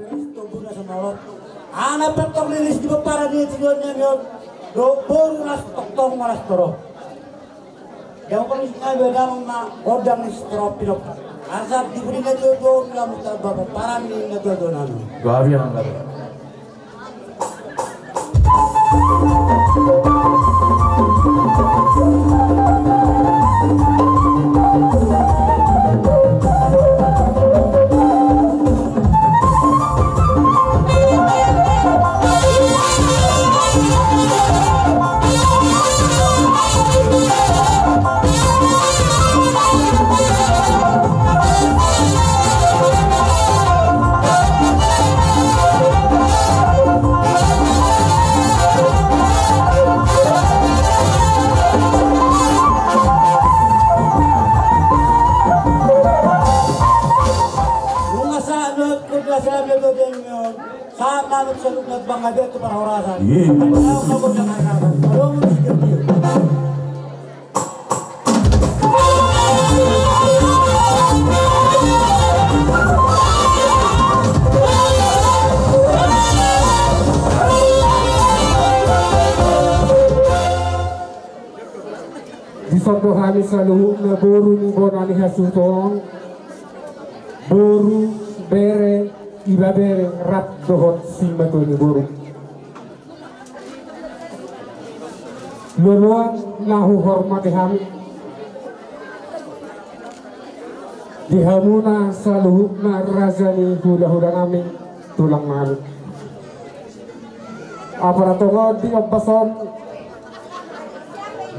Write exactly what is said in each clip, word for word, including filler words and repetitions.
Risto Buna Samolop. Anak pintor rilis di pomparan ni tujuan ni amiot. Dohot boru las tongtong ma las torop. Dang paling singkat dua damang ma gondang ni sitorop pinop. Asa di pudi na tujuan lamu tamba pomparan ni na tujuan anu. Gabi yang gabi. Nunga sahat dohot kebiasaan na dua jam on. Sahat ma dohot saluhutna tu panggabean tu parhorasan. Iya. Adong ma gondang harapan. Adong ma gondang harapan. Dison do hami saluhutna boru ni bona ni hasuhuton, boru, bere, ibebere, rap dohot simatua ni boru. Loloan na huhormati hami, di hamuna saluhutna raja ni hulahula nami, tulang nami. Apala tongon di ombas on,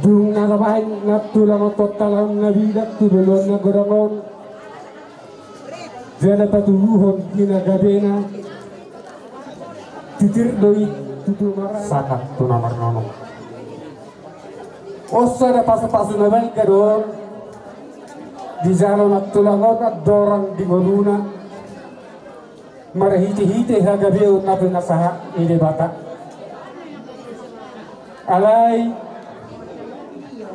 dung na tabahen nantulang on tu ontalang na bilat tu loloan na godang on, jala patuduhon hinagabena, titir do i tutu marana, sahat tu na marnono. On sada pasupasu na balga do on dijalo nantulang on andorang di ngoluna, marhitehite hagabeon na pinasahat ni Debata. Alai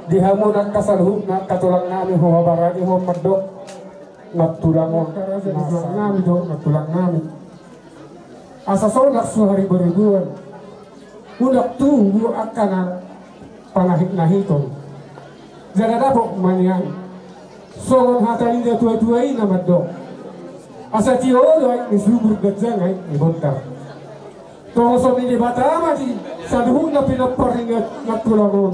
di hamu angka saluhutna angka tulang nami, huhabaranihon mandok nantulang on, raja ni tulang nami do nantulang nami. Asa so langsung hari beribuan, unang tubu angka na panahitnahiton. Jala dapot ma nian songon hata ni natuatua i na mandok: Asa tio do aek ni subur, ganjang aek ni bondar. Tongoson ni Debata ma di saluhutna pinompar ni nantulang on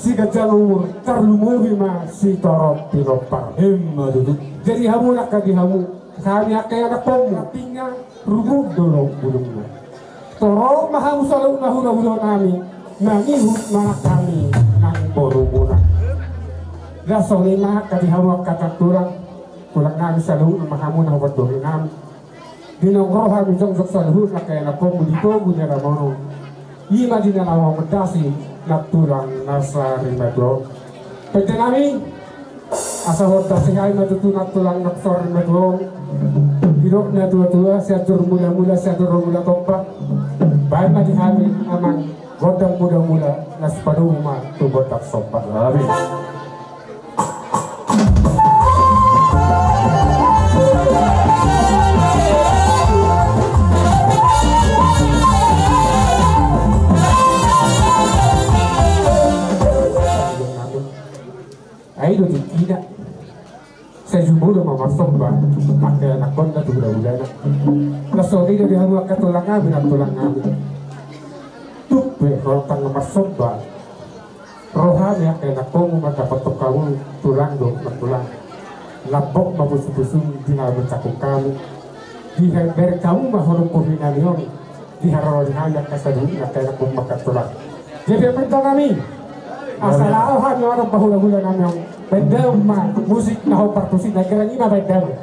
siganjang umur, tarlumobi ma sitorop pinompar. Emma tutu. Jadi hamu angka di hamu, hami angka ianakhonmu, tinggal rumput do bulungna. Torop ma hamu saluhutna hulahula nami, mangihut ma hami nang borumuna. Laos songon i ma angka di hamu angka nantulang, tulang nami saluhutna ma hamu na hupandohi nami. Di naung ro hami jongjong saluhutna angka ianakhonmu di togu ni alaman on, i ma di na laho mandasi nantulang na sarimatua on. Pande nami, asa huandasi hami ma tutu nantulang na sarimatua on. Didok natuatua: Sianjur mulamula, Sianjur mula tompa. Baen ma di hami amang gondang mulamula, na sipadomu ma tu gondang somba. Amin. Ai do tingkina. Sai jumolo ma marsomba angka ianakhonna tu hulahulana. Laos songon i do di hamu angka tulang nami, nantulang nami. Tung pe hotang marsomba, ro hami angka ianakhonmu mandapothon hamu tulang dohot nantulang. Lambok ma pusupusum di na manjangkon hamu. Dibereng hamu ma holong borunami on di haroro ni hami angka saluhutna angka ianakhonmu angka tulang. Jadi pande nami, asa laho hami manang hulahula nami on. Baen damang ma musik na hombar tusi na gerang i ma, baen damang.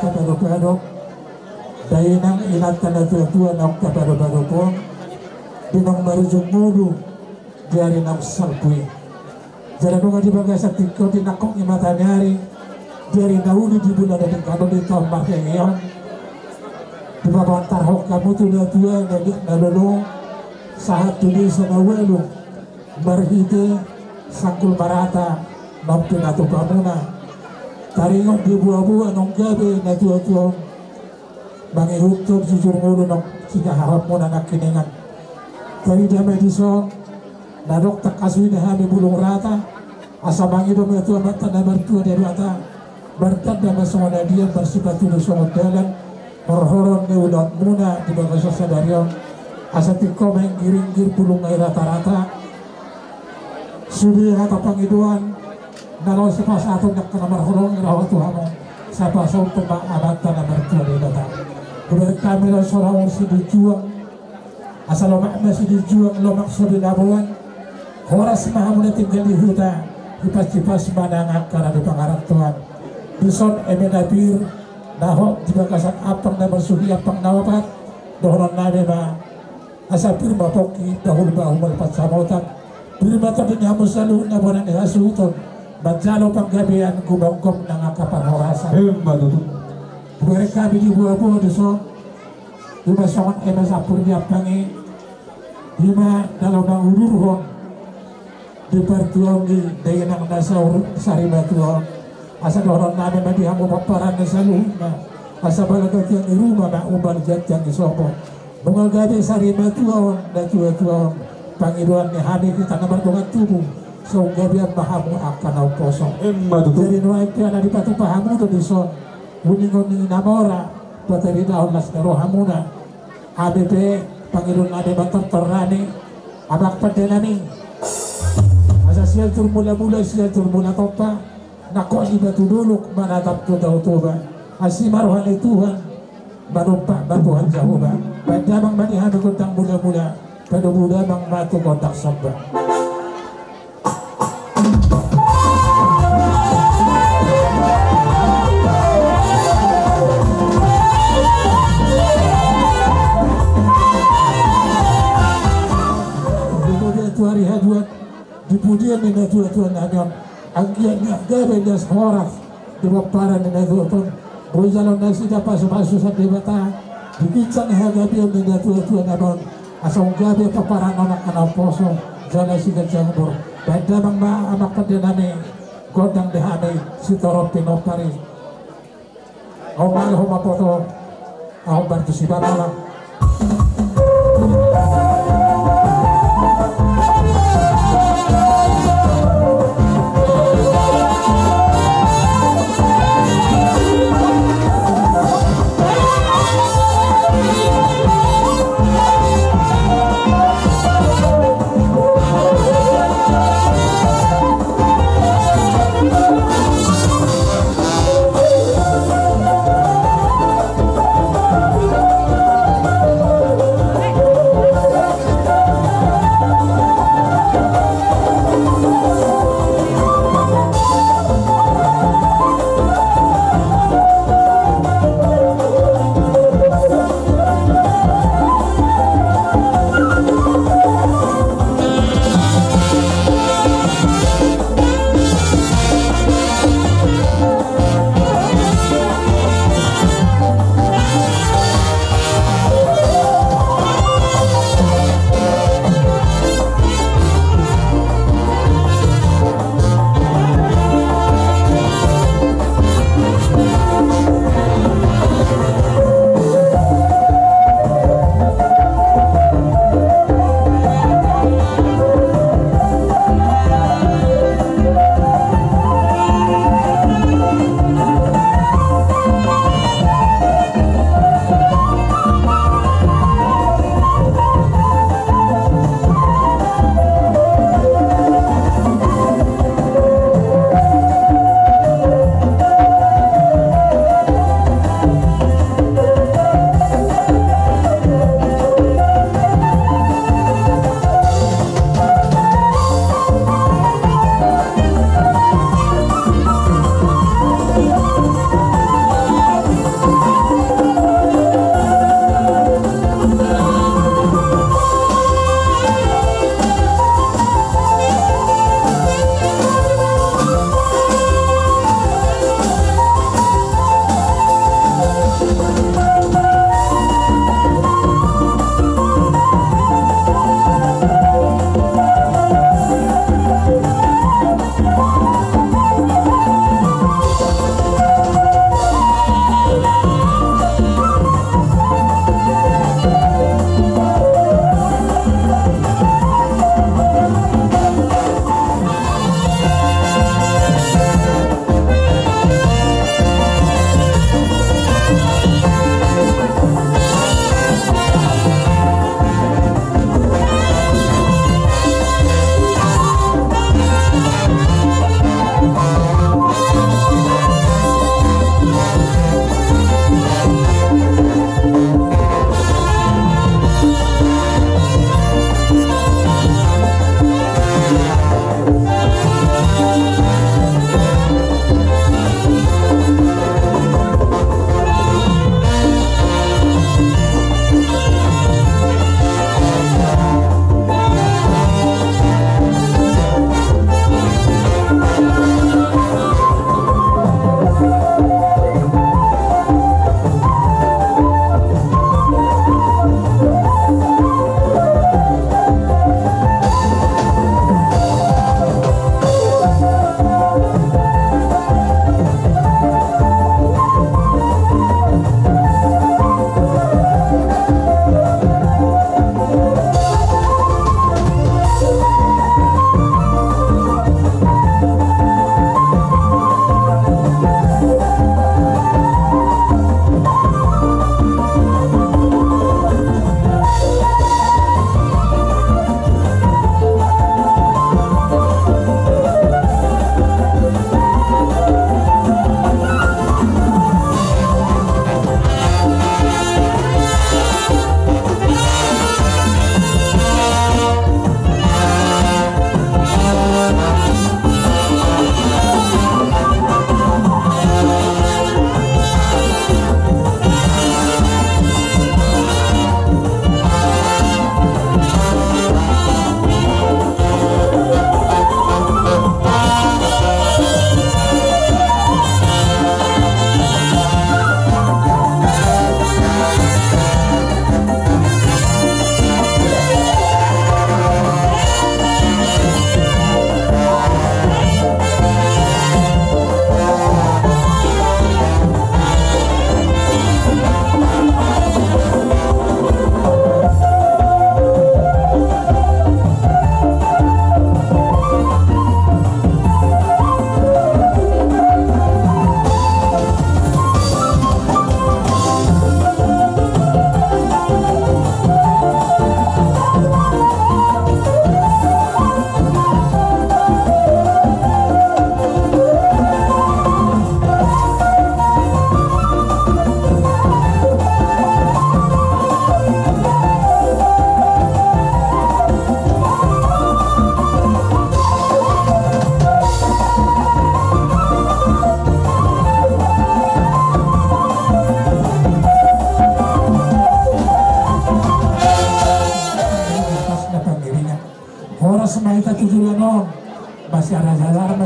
Tapadopadop dainang inanta na tuatua naung tapadopadop on di naung marujung ngolu di ari naung salpu i. Jala nunga di bagasan tingki on di nangkok ni mataniari, di ari na uli di bulan na denggan on di taon marhenge on, dipabantar ho hamu tu natua na giat na lolo sahat tu desa na ualu marhite sanggul marata naung pinatupa muna. Taringot di boaboa naung gabe na tuatua on mangihuthon jujur ngolu naung sijahahon muna nangkiningan. Tarida ma dison na dok tangkas uina hami bulung rata, asa mangido ma tu Amanta na martua Debata, martanda ma songon adian, marsipatu do songon dalan horhoron ni ulaon muna di bagasan sadari on, asa tingko ma inggiringgir bulung na i ratarata. Sude hata pangidoan na laho sipasahaton ni angka na marholong i raho tu hamu, sai pasahathon ma Amanta na martua Debata. Hubereng hami laos songon silinjuang, asa lomak ma silinjuang, lomak so binaboan. Horas ma hamu na tinggal di huta, hipas-hipas ma nang angka na di pangarantoan. Dison eme na pir, na hot di bagasan ampang na marsuhi, ampang na opat, dohonon nami ma, asa pir ma pongki, bahul-bahul ma pansamotan. Pir ma tondi ni hamu saluhutna bona ni hasuhuton, manjalo panggabean, gumomgom nang angka parhorasan. Emma tutu. Hubereng hami di boaboa dison, ima songon eme sampur ni ampang i, ima na laho mangudurhon di partuaon ni dainang na saur sarimatua on. Asa dohonon nami ma di hamu pomparan na saluhutna, asa balga tiang ni ruma ma, umbal jat tiang ni sopo. Nunga gabe sarimatua on na tuatua on, pangidoan ni hami hita na mardongan tubu, sai gabean ma hamu angka na umposo. Emma tutu. Jadi nuaeng pe ala dipatupa hamu do dison uninguning na mora, pataridahon las ni rohamuna. Hami pe pangidoan nami ma tortor nami, amang pande nami, asa sian Sulmulamula, sian Sulmulatompa, nangkok ni Batudolok manatap tu Tao Toba. Asi ma roha ni Tuhan, manumpak ma Tuhan Jahowa. Baen damang ma di hami gondang mulamula, panomu damang ma tu gondang somba. Di pudian ni natuatua nami on, anggiat na gabe las horas di pomparan ni natuatua on. Boi jalo nasida pasupasu sian Debata di ginjang hagabeon ni natuatua nami on, asa gabe pomparan on angka na umposo jala siganjang umur. Baen damang ma amang pande nami gondang di hami sitorop pinompar i. Ahu ma, ahu ma poto, ahu ma tu si Batara.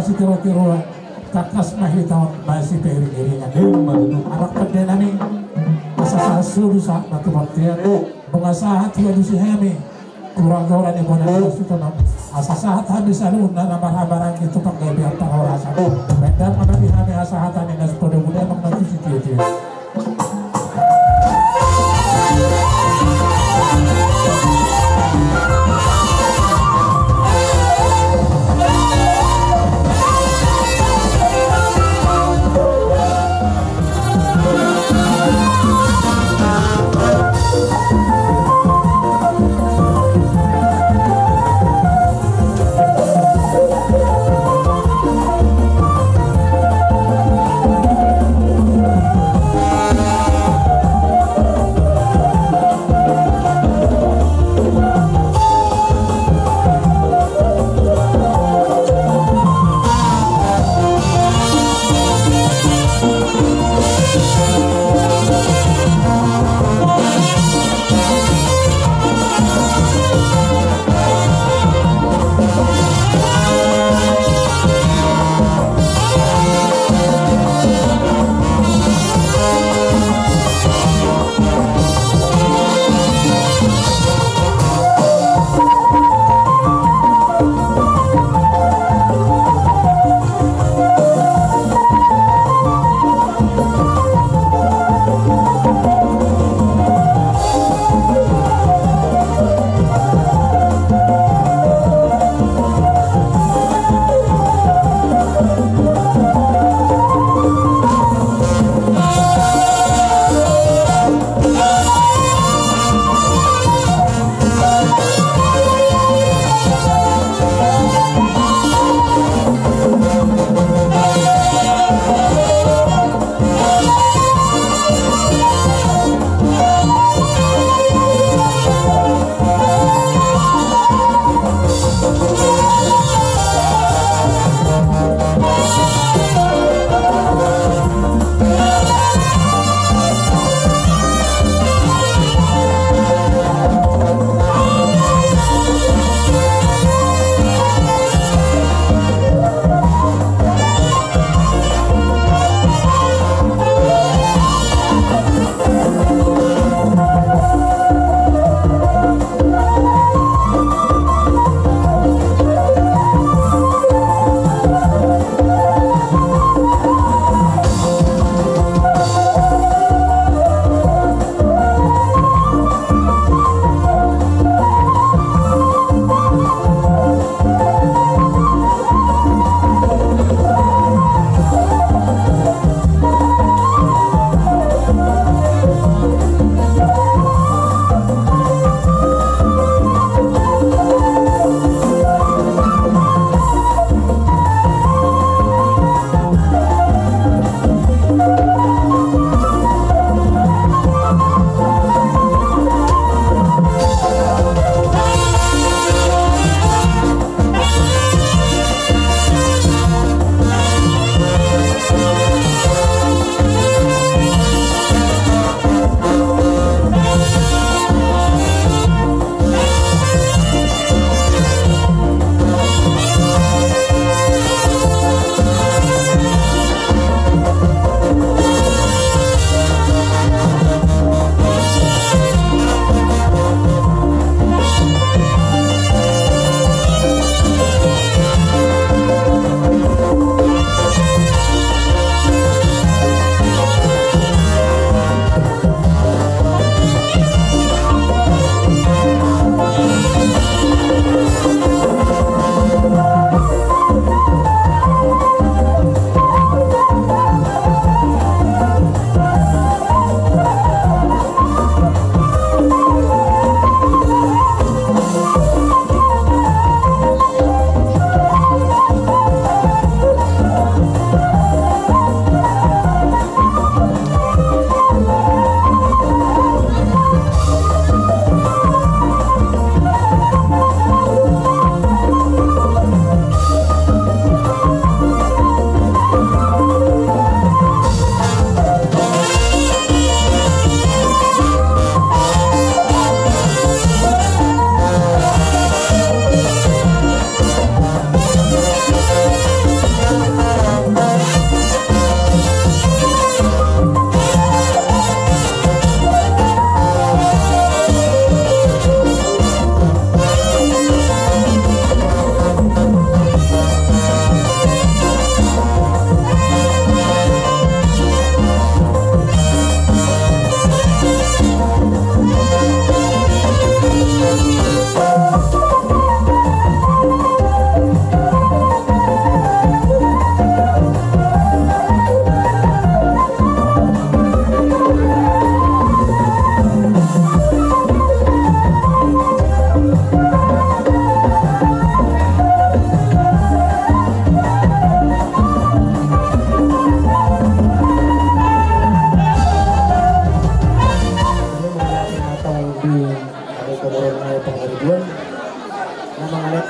Sitiro-tiroan, tangkas ma hita on masipairing-iringan. Ima tutu. Anak pande nami, asa sahat solu sahat na tu bontean. Nunga sahat hualusi hami hurang-hurang ni bona ni sutonon. Asa sahat hami saluhutna na marhahamaranggi tu panggabean parhorasan. Baen damang ma di hami hasahatan ni na sipodom, baen damang ma tu sitio-tio.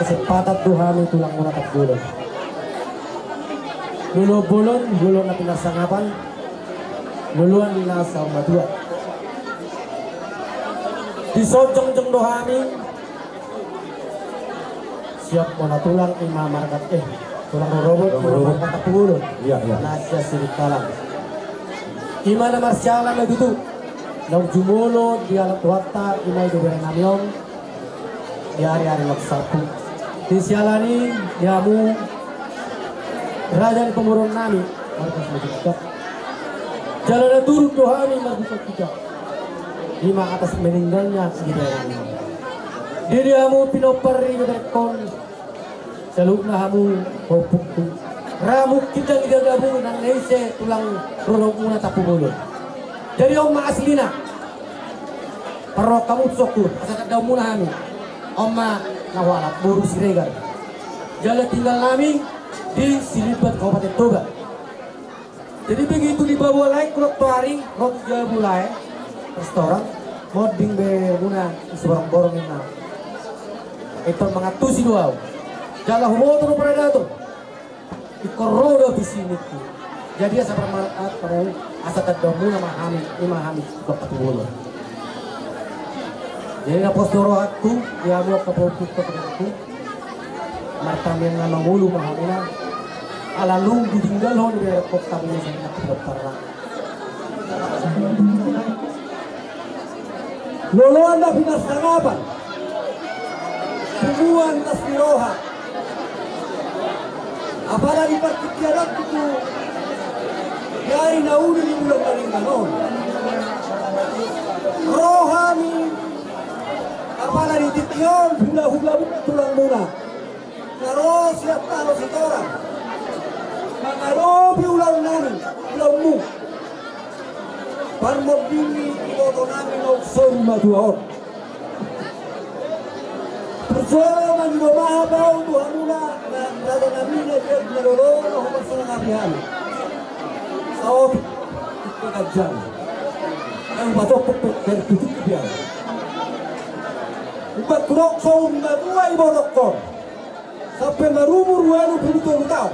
Sipata do hami tulang muna Tampubolon. Lolo bolon, lolo na pinarsangapan, loloan na saur matua. Dison jongjong do hami. Siap muna tulang ima marga, eh, tulang rorobot, tulang rorobot. Marga Tampubolon. Iya, iya. Na sian Sirikalang. Ima na marsiala ma tutu. Naung jumolo di alat tuanta ima i do bere nami on. Di ari-ari na sampulu. Di siala ni i di hamu raja ni pamoruon nami marga Simanjuntak. Jala na turun do hami marga Simanjuntak. Ima atas meninggalnya di bere nami. Di, di hamu pinompar i beberekkon. Saluhutna hamu ompungku. Ra mungkin dang digabung nang na ise tulang rorobot muna Tampubolon. Jadi on ma aslina. Parrohahon hamu tu songkun, asa tandaon muna hami. On ma na hualap boru Siregar. Jala tinggal nami di Silimbat Kabupaten Toba. Jadi begitu di Babua Lae, hudok tu ari, ro tu Jabulae, restoran, monding be muna di Siborongborong ninna. Ingkon mangantusi do au. Jala huboto do paradaton. Ingkon ro do tusi ningku. Jadi asa parmaraan, asa tandaon muna ma hami, ima hami, tu angka tulang. Jadi na pos do rohangku, di hamu angka pahompu, angka pahompu. Martamiang na mangolu ma hamuna. Ala dung ditinggalhon di bere kota muna sanga tu parra. Loloan na pinarsangapan. Punguan las ni roha. Apala di partingkian on tutu. Di ari na uli di bulan na denggan on. Ro hami. Apala di tingki on hula-hula muna tulang muna. Na ro sian Tano Sitorang. Mangadopi ulaon nami, ulaonmu. Parmonding ni iboto nami naung saur matua on. Parjolo mangido maaf au tu hamuna, na raja nami na iat na lolo na huparsangapi hami. Saotik, tingki ganjang. Naung patoktok dari tutik dia. Umpat hudok saur matua ibotongkon. Sampe marumur ualu pulu tolu taon.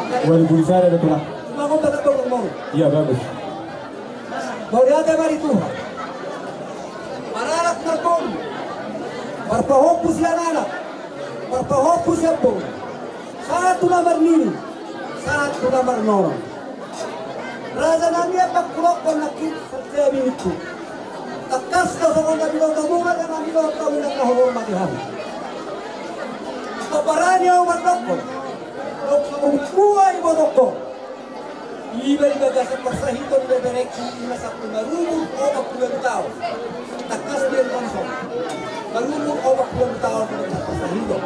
Ualu pulu sada do tulang. Mangon batak tolong mau. Iya, bagus. Mauliate ma di Tuhan. Maranak marboru. Marpahompu sian anak. Marpahompu sian boru. Sahat tu na marnini. Sahat tu na marnono. Raja nami, amang, hudok nangkin. Parjolo ningku. Tangkas do songon na binoto muna, na binoto muna na hormat di hami. Taparani au mandokkon. Dok songon tua ibotongkon. Iba di bagasan parsahiton beberekku ima sampe marumur opat pulu taon. Tangkas do i songon. Marumur opat pulu taon di bagasan parsahiton.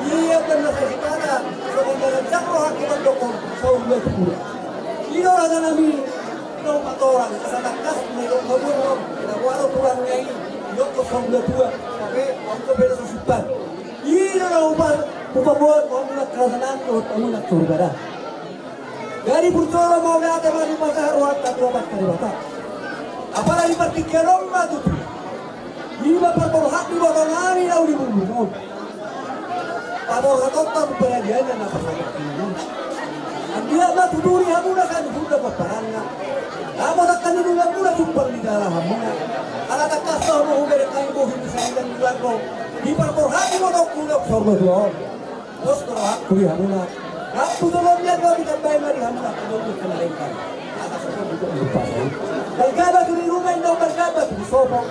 Ia pe na sai sipata songon na ganjang rohangki mandokkon saur matua. I do raja nami. Naung patorang, asa tangkas, na idok na burung, na boaro tulang na i, idok tu saur matua, tapi, au pe beda sosumpan. I do na upa, upa buat, mau mulak kerasanan, mau mulak surga dah. Jadi parjolo mauliate ma di pasahat rohanta tu Amanta Debata. Apala di partingkian on ma tutu. Ima parborhat ni iboto nami na uli bulbul on. Paborhatonta tu paradianna na pasahat ni on. Anggiat ma tuturi hamuna saluhutna pomparanna. Amo tangkas ni nunga muna jumpang di dalan hamuna. Ala tangkas do hamu hubereng hami bohi ni saridan di barro. Di parborhat ni ibotongku na saur matua on. Pos do rohangku di hamuna. Rambu tolong dia do ditambai ma di hamuna. Tolong di kemarin kan. Atas tolong di kemarin. Balga batu di rumah, inda balga batu di sopo.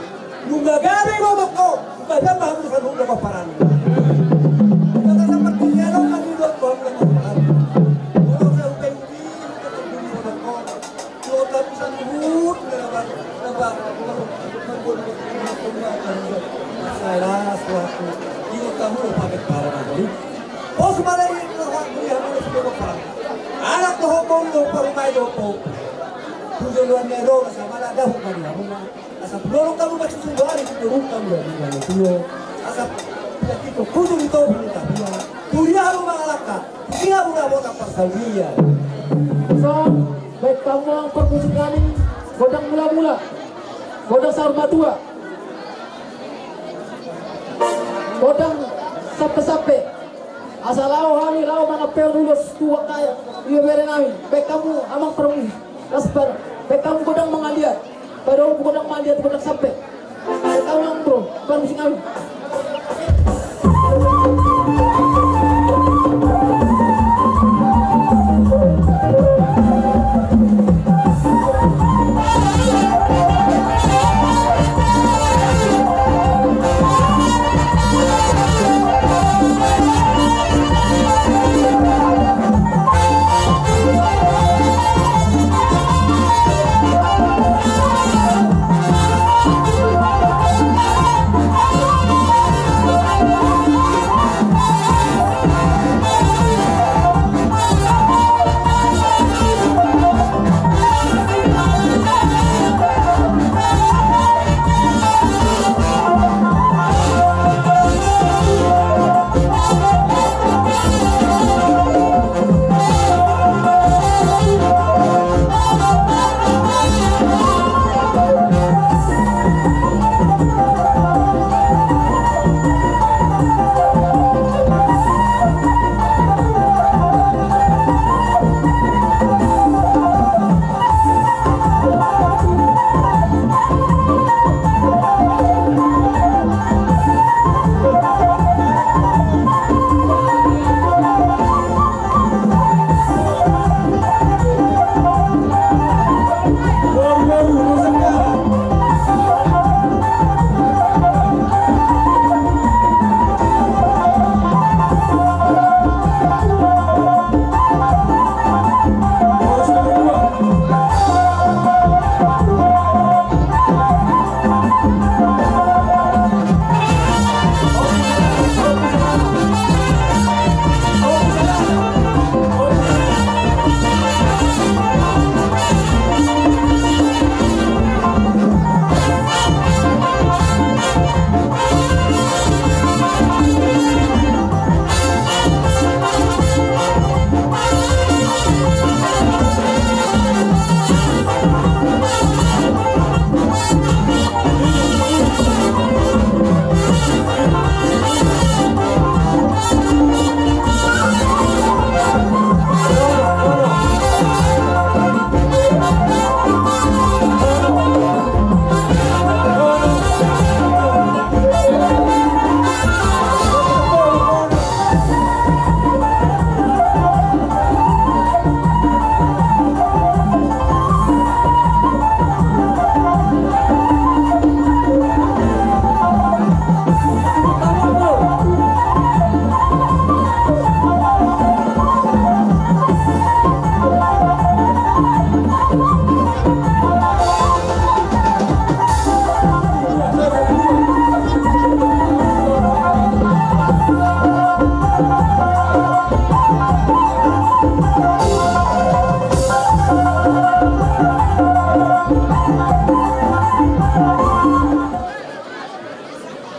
Nunga gabe ibotongku. Nunga gabe hamu saluhutna pomparan. Nunga gabe partingkian on, nunga gabe hamu saluhutna pomparan. Tolong saya upai uji, nunga gabe ibotongku. Kota bisa nyebut, kenapa, kenapa, kenapa, kenapa, kenapa, saya las, waktu, di kota mulu pakai parah, jadi, pos ma di, waktu, di hamuna sudah berperang. Anak dohot boru dohot parumaen dohot pahompu. Tujuan ni roda sama ada, bukan di hamuna. Asa pudorong hamu batu sumbar, pudorong hamu dari mana tuo. Asa, tidak kita, kujung itu, belum tak punya. Kuliah lu mangalangka. Dia udah botak pasal dia. So, baik, tanggung permusik kami, godang mula-mula, godang saur matua. Godang sampe-sampe. Asa laho hami laho manampehon ulos tu angka ibebere nami. Baen hamu amang parmusik. Las bar. Baen hamu godang mangaliat. Pado godang mangaliat godang sampe. Baen hamu amang bro. Parmusik nami.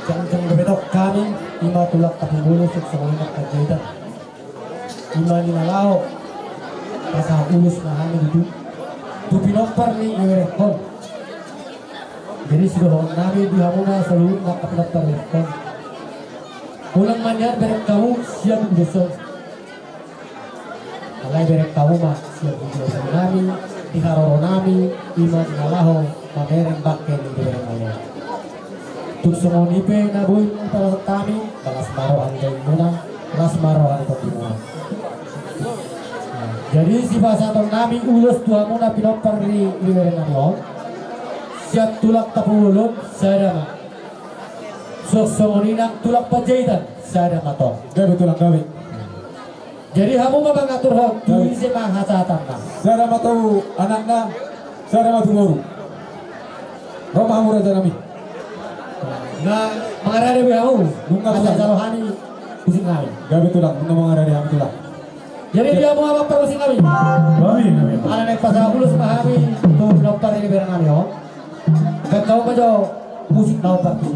Jangjang dope tong hami, ima tulang Tampubolon, suksuk songon i nang Panjaitan. Ima na laho pasahat ulos ma hami tutu tu pinompar ni iberengkon. Jadi sidohonon nami di hamuna saluhutna angka pinompar iberengkon, unang mangiar bereng hamu sian ulos on. Alai bereng hamu ma sian ulos nami, di haroro nami, ima na laho mamereng bangke ni iberengkon. Tung songon i pe na boi tarpatahon hami, las ma roha ni dainmuna, las ma roha ni tondimuna. Jadi sipasahaton nami ulos tu hamuna pinompar ni ibebere nami on, sian tulang Tampubolon sada ma. Suksuk songon i nang tulang Panjaitan sada ma tong. Gabe tulang, gabe. Jadi hamu ma mangaturhon tu ise ma hasahatanna. Sada ma tu anakna, sada ma tu boru. Ro ma hamu raja nami. Na mangarade be hamu. Nunga asa jalo hami musik nami. Gabe tulang, nunga mangarade hami tulang. Jadi dia hamu amang parmusik nami. Nami, nami. Ala naeng pasahat ulos ma hami tu pinompar ni ibebere nami on. Baen hamu ma jo musik na opat i.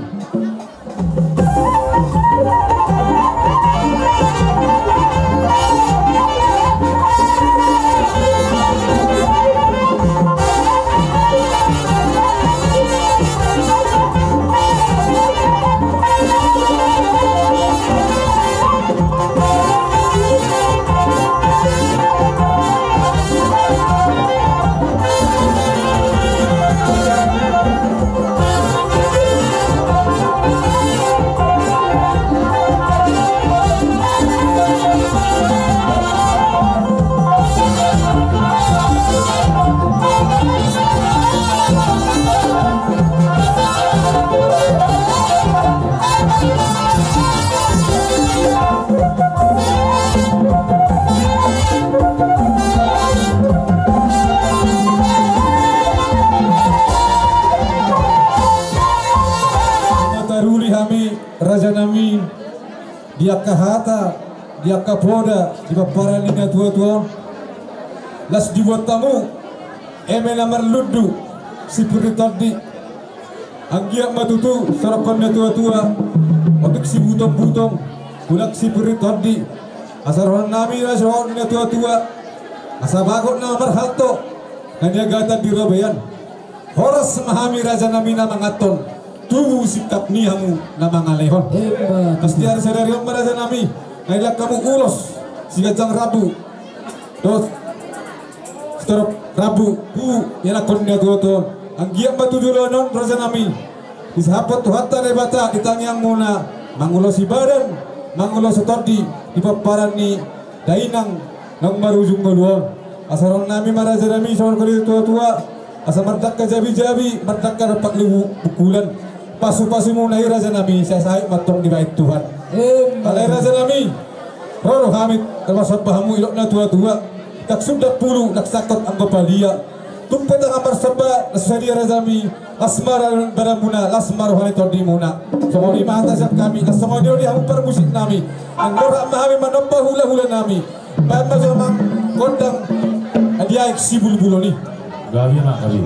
Raja nami, di angka hata, di angka poda, di pomparan ni natuatua on, las dibuat hamu eme na marlundu sipir ni tondi. Anggiat ma tutu songon natuatua, otik sibutongbutong, unang sipir ni tondi. Asa rohanami na songon natuatua, asa bagot na marhalto, na niagatan di robean. Horas ma hami raja nami na manganhon, tubu singkat ni hamu na mangalehon. Emma. Pasti ari sadari on ma raja nami, na dilehon hamu ulos siganjang rambu dohot sitorop rambu tu ianakhon ni natuatua on. Anggiat ma tu joloan on raja nami, disahaphon Tuhanta Debata di tangiangmuna, mangulosi badan, mangulosi tondi di pomparan ni dainang naung marujung ngolu on. Asa rohanami ma raja nami songon natuatua, asa mardangka jabijabi, mardangka dompak lubu bungkulan. Pasupasumuna i raja nami, sai sahit ma antong dibahen Tuhan. Emma. Alai raja nami, ro do hami marsomba hamu, didok natuatua: Ndang sundat pulu, ndang sangkot anggo palia. Tung pe ndang marsomba, las ma sadia raja nami, las ma badanmuna, las ma roha ni tondimuna. Songon i ma hata sian hami, las songon i do di hamu parmusik nami. Anggo rap ma hami manomba hulahula nami, bahen ma jo amang gondang di Aek Sibulbulon i. Gabe ma, gabe.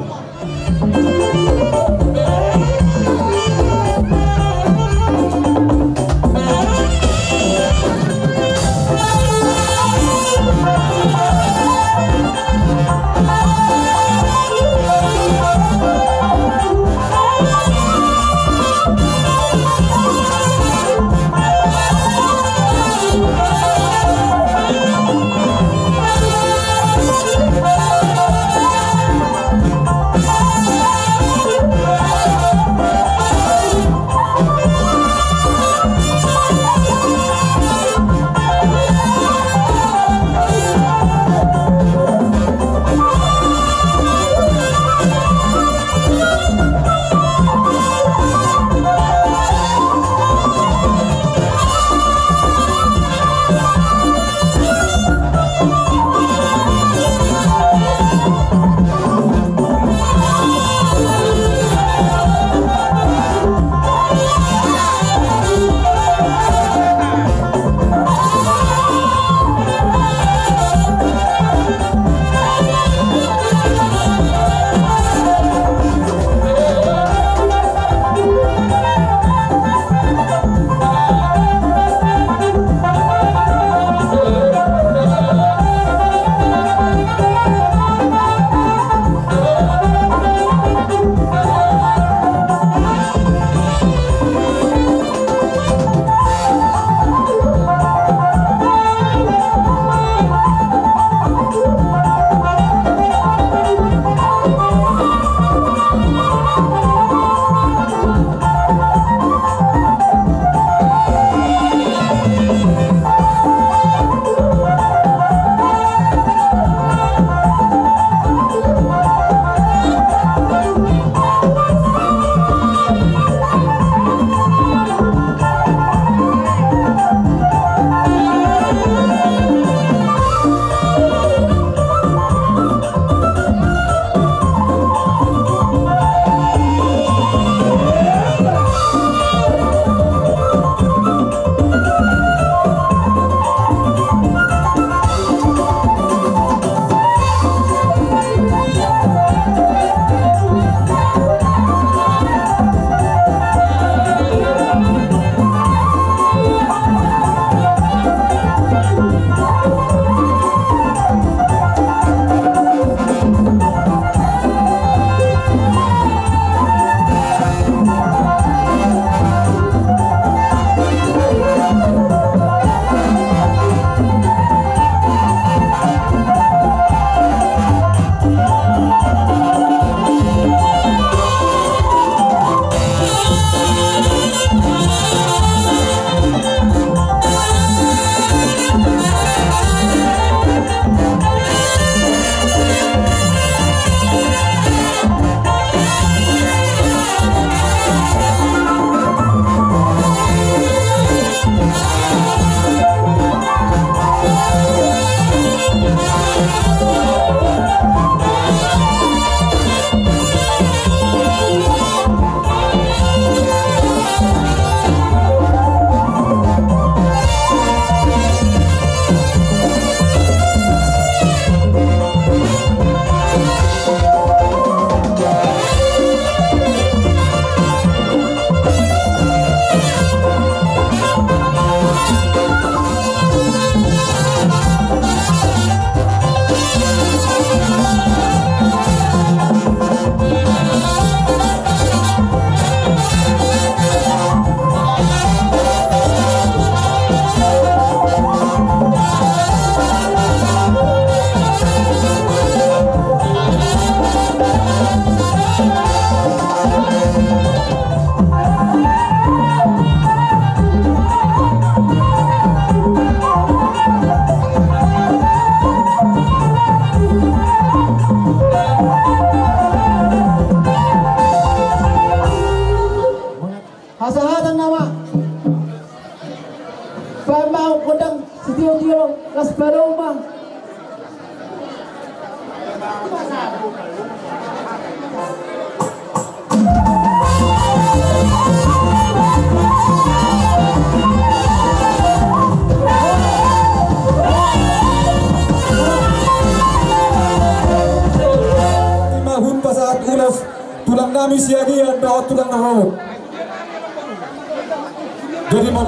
Nami Siagian dohot tulang na rorobot. Jadi mau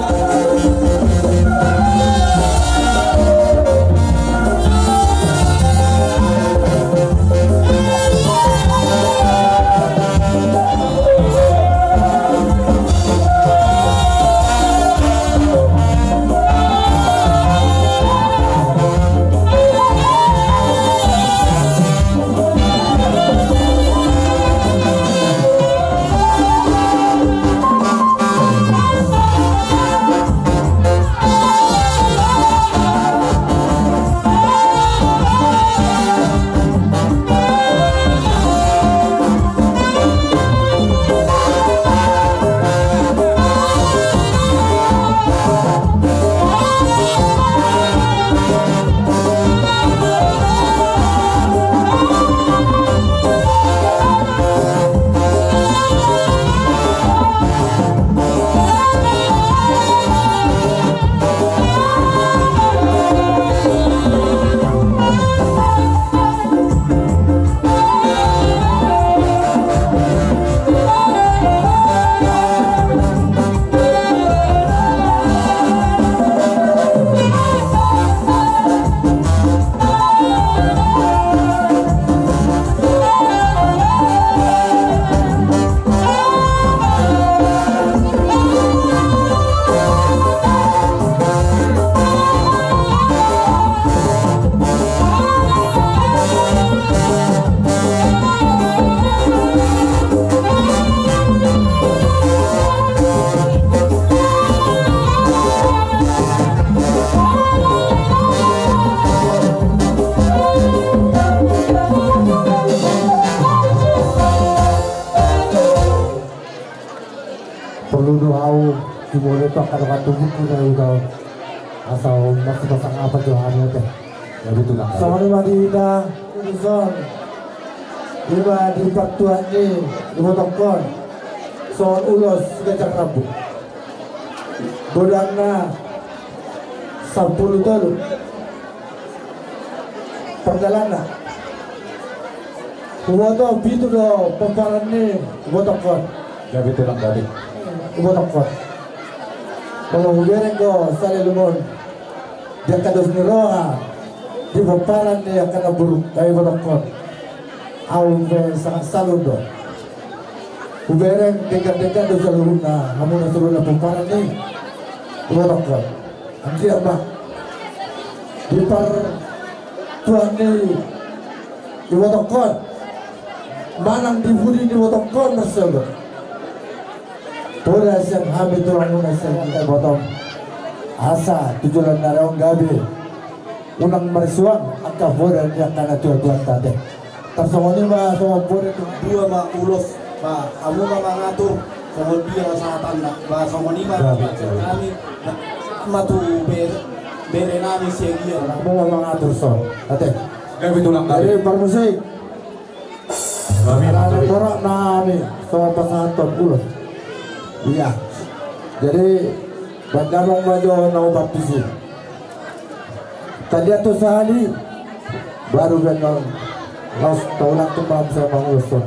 Porlu do ahu, di mole tu angka dongan tubungku na i do. Asa on masih pasang apa jo hami ate. Ya, betul lah. Songon i ma di hita, songon i ma di partuat ni ibotongkon. Songon ulos ganjang rambu. Godangna sampulu tolu. Pardalanan. Huboto pitu do pomparan ni ibotongkon. Gabe tulang, gabe. Ibotongkon. Molo hubereng do salelengon di angka dos ni roha di pomparan ni angka na buruk, gabe ibotongkon. Ahu pe sangat salut do. Hubereng denggan-denggan do saluhutna, hamu na saluhutna pomparan ni ibotongkon. Anggiat ma di partuat ni ibotongkon manang di pudi ni ibotongkon marsogot. Poda sian hami tulang muna sian hita ibotong. Asa tu joloan ni ari on gabe unang marsuang angka poda ni angka na tua-tua ta ate. Tarsongon i ma songon poda tu. Dua ma ulos, ba hamu ma mangatur songon dia sahatanna, ba songon i ma. Ya, betul. Kami ma tu bere, bere nami Siagian. Hamu ma mangatur songon ate. Gabe tulang, gabe. Jadi parmusik. Gabe, gabe. Borat nami songon pasahathon ulos. Iya. Jadi baen damang ma jo na opat tusi. Tanda tu sahali baru baen damang. Laos taulang tu malam sama ulos on.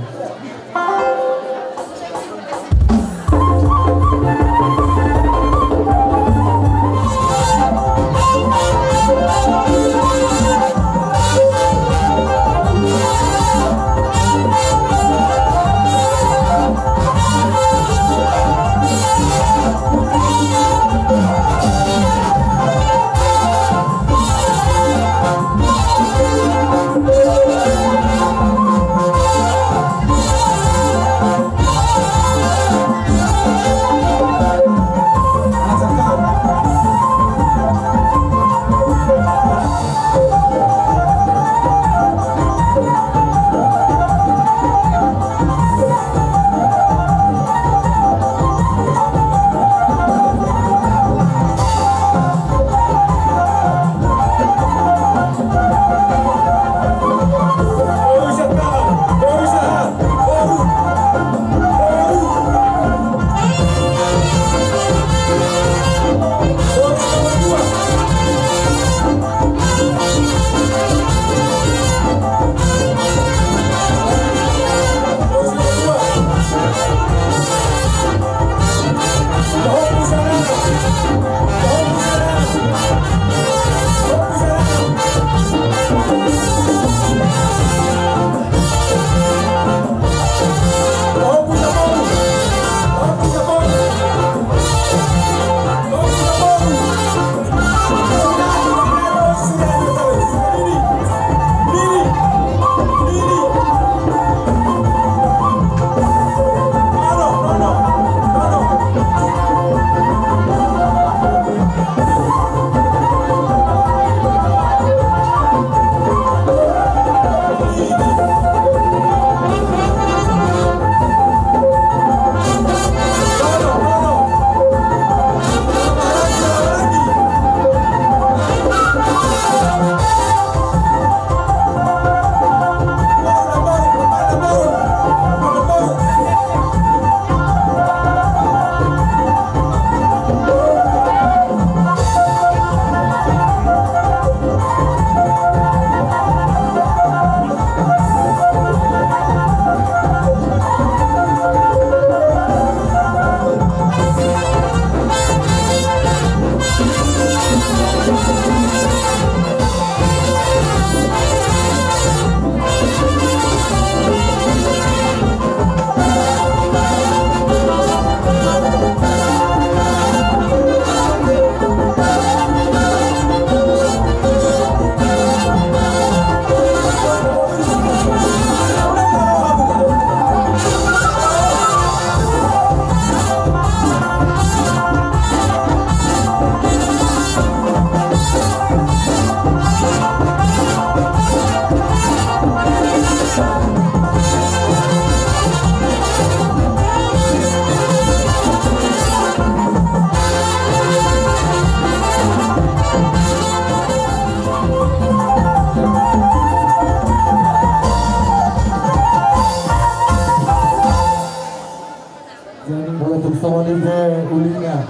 Songon i pe ulina.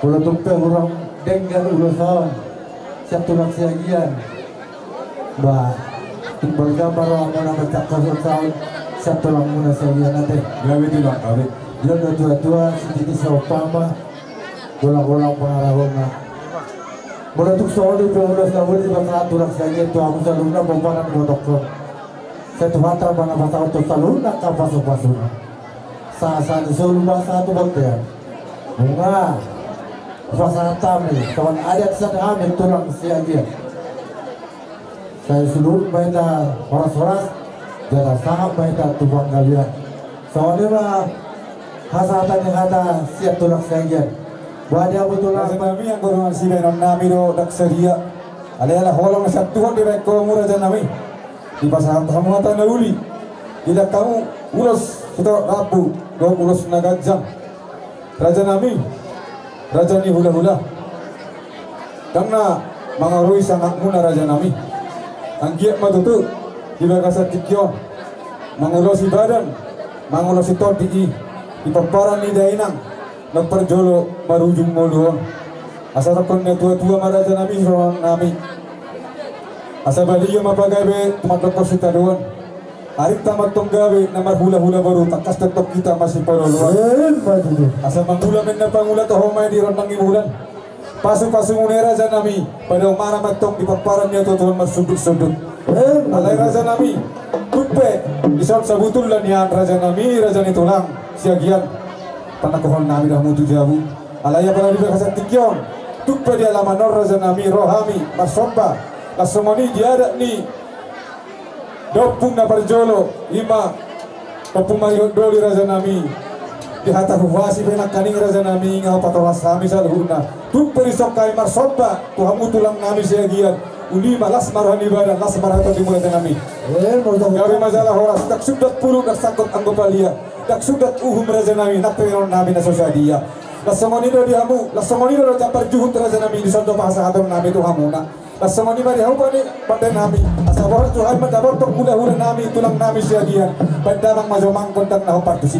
Molo tung pe hurang denggan ulos on sian tulang Siagian, ba timbal gamba rohamuna mansai horas saut sian tulangmuna Siagian ate. Gabe tulang, gabe. Dia do tua-tua sititi saumpama, golang-golang pangarahutna. Molo tung songon i pe ulos na boi dipasahat tulang Siagian tu hamu saluhutna pomparan ni botohon, sai Tuhanta ma na pasahathon saluhutna angka pasu-pasuna. Sahat-sahat ni solu ma sahat tu bontean. Nunga pasahat hami songon adat sian hami tulang Siagian. Sai saluhut ma hita horas-horas, jala sahat ma hita tu panggabean. Songon i ma hasahatan ni hata sian tulang Siagian. Boha di hamu tulang? Raja nami, anggo dongan sibahenon nami do ndang sadia. Alai ala holong na sian Tuhan dibahen hamu raja nami, dipasahat hamu hata na uli, dibahen hamu ulos sitorop rambu dohot ulos na ganjang. Raja nami, raja ni hula-hula, ndang na mangaroi sangapmuna raja nami. Anggiat ma tutu di bagasan tingki on mangulosi badan, mangulosi tondi i di pomparan ni dainang na parjolo marujung ngolu on. Asa dokkon ni na tua-tua ma raja nami, songon nami, asa balio ma pagabe tu mandok porsitadoan. Arinta ma antong gabe na marhula-hula boru, tangkas do antong hita masipaolo-oloan. Emma tutu. Asa mangula ma inna pangula, toho ma i di rondang ni bulan. Pasu-pasumuna i raja nami, padaomana ma antong di pomparan ni tua-tua on marsundut-sundut. Emma tutu. Alai raja nami, tung pe dison sabutulna nian raja nami, raja ni tulang Siagian, panangkohon nami do hamu tu jabu. Alai apala di bagasan tingki on, tung pe di alaman on raja nami ro hami marsomba. Laos songon i di adat ni da ompung na parjolo, i ma Ompu Marihon Doli raja nami, di hata huhuasi pe nangkaning raja nami, nunga hupatolas hami saluhutna. Tung pe dison hami marsomba tu hamu tulang nami Siagian, uli ma las ma roha ni badan, las ma roha ni tondi muna raja nami. Emma tutu. Gabe ma jala horas, ndang sundat pulung, ndang sangkot anggo palia, ndang sundat uhum raja nami, nang pe inganan nami na so sadia. Laos songon i do di hamu, laos songon i do jambar juhut raja nami, dison do pasahaton nami tu hamuna. Laos songon i ma di hamu pande, pande nami, asa borhat tu hami ma dapothon hula-hula nami, tulang nami Siagian, baen damang ma jomang gondang na hombar tusi.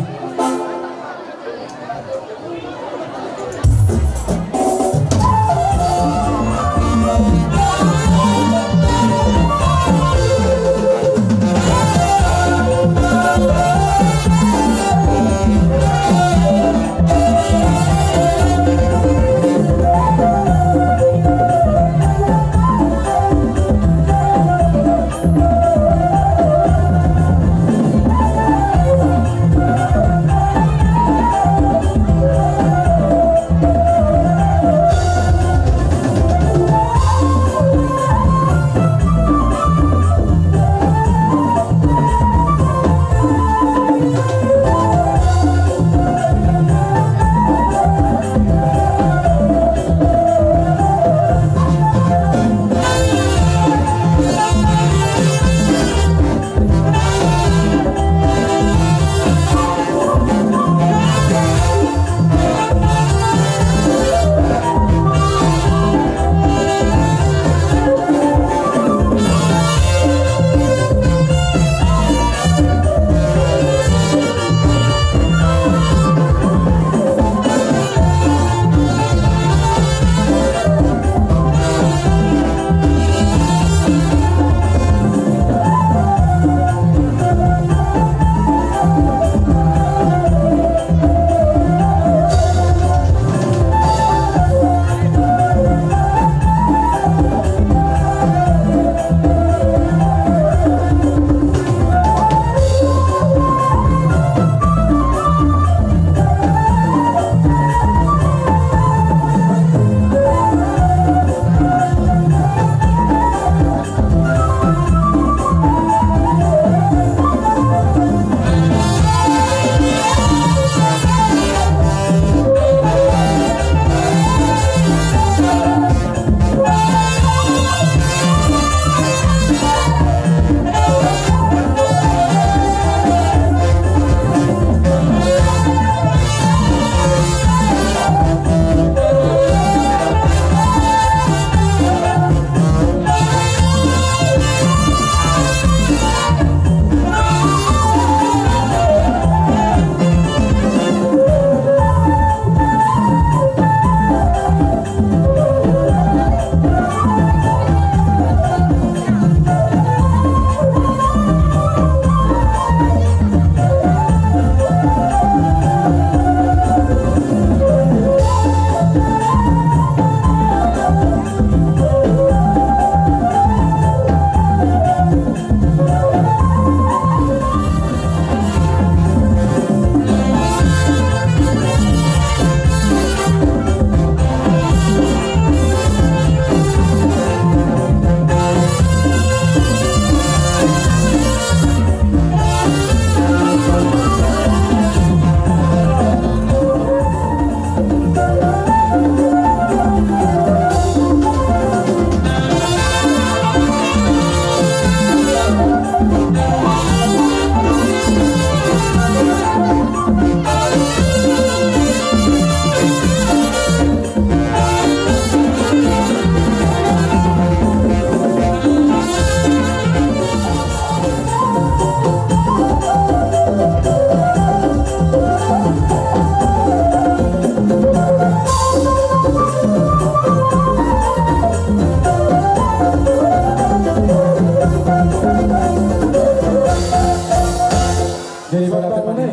Jadi, pada teman ini,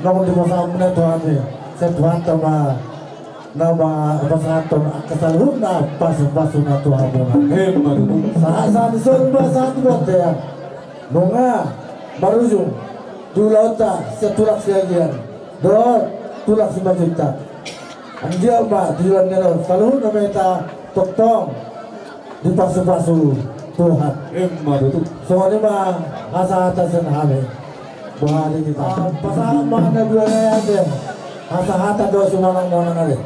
namun di masa ampun Tuhan, saya Tuhan sama nama pasahathon angka saluhutna pasu-pasuna tu hamuna. Emma tutu. Sahat-sahat ni son, sahat-sahat ni bontean. Nunga marujung di ulaonta sian Tulang Siagian dohot Tulang Simanjuntak. Anggiat ma di joloan ni ari on saluhutna ma hita tongtong dipasu-pasu Tuhan. Emma tutu. Songon i ma hasahatan sian hami. Boha di hita. Pasahat ma na dua na ate. Hasahatan do sumanang-manang ate.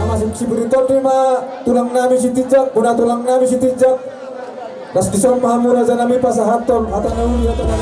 Masuk si Buri Tondi ma tulang nami Sitinjak, bona tulang nami Sitinjak. Las dison ma hamu raja nami pasahathon hata na uli, hata na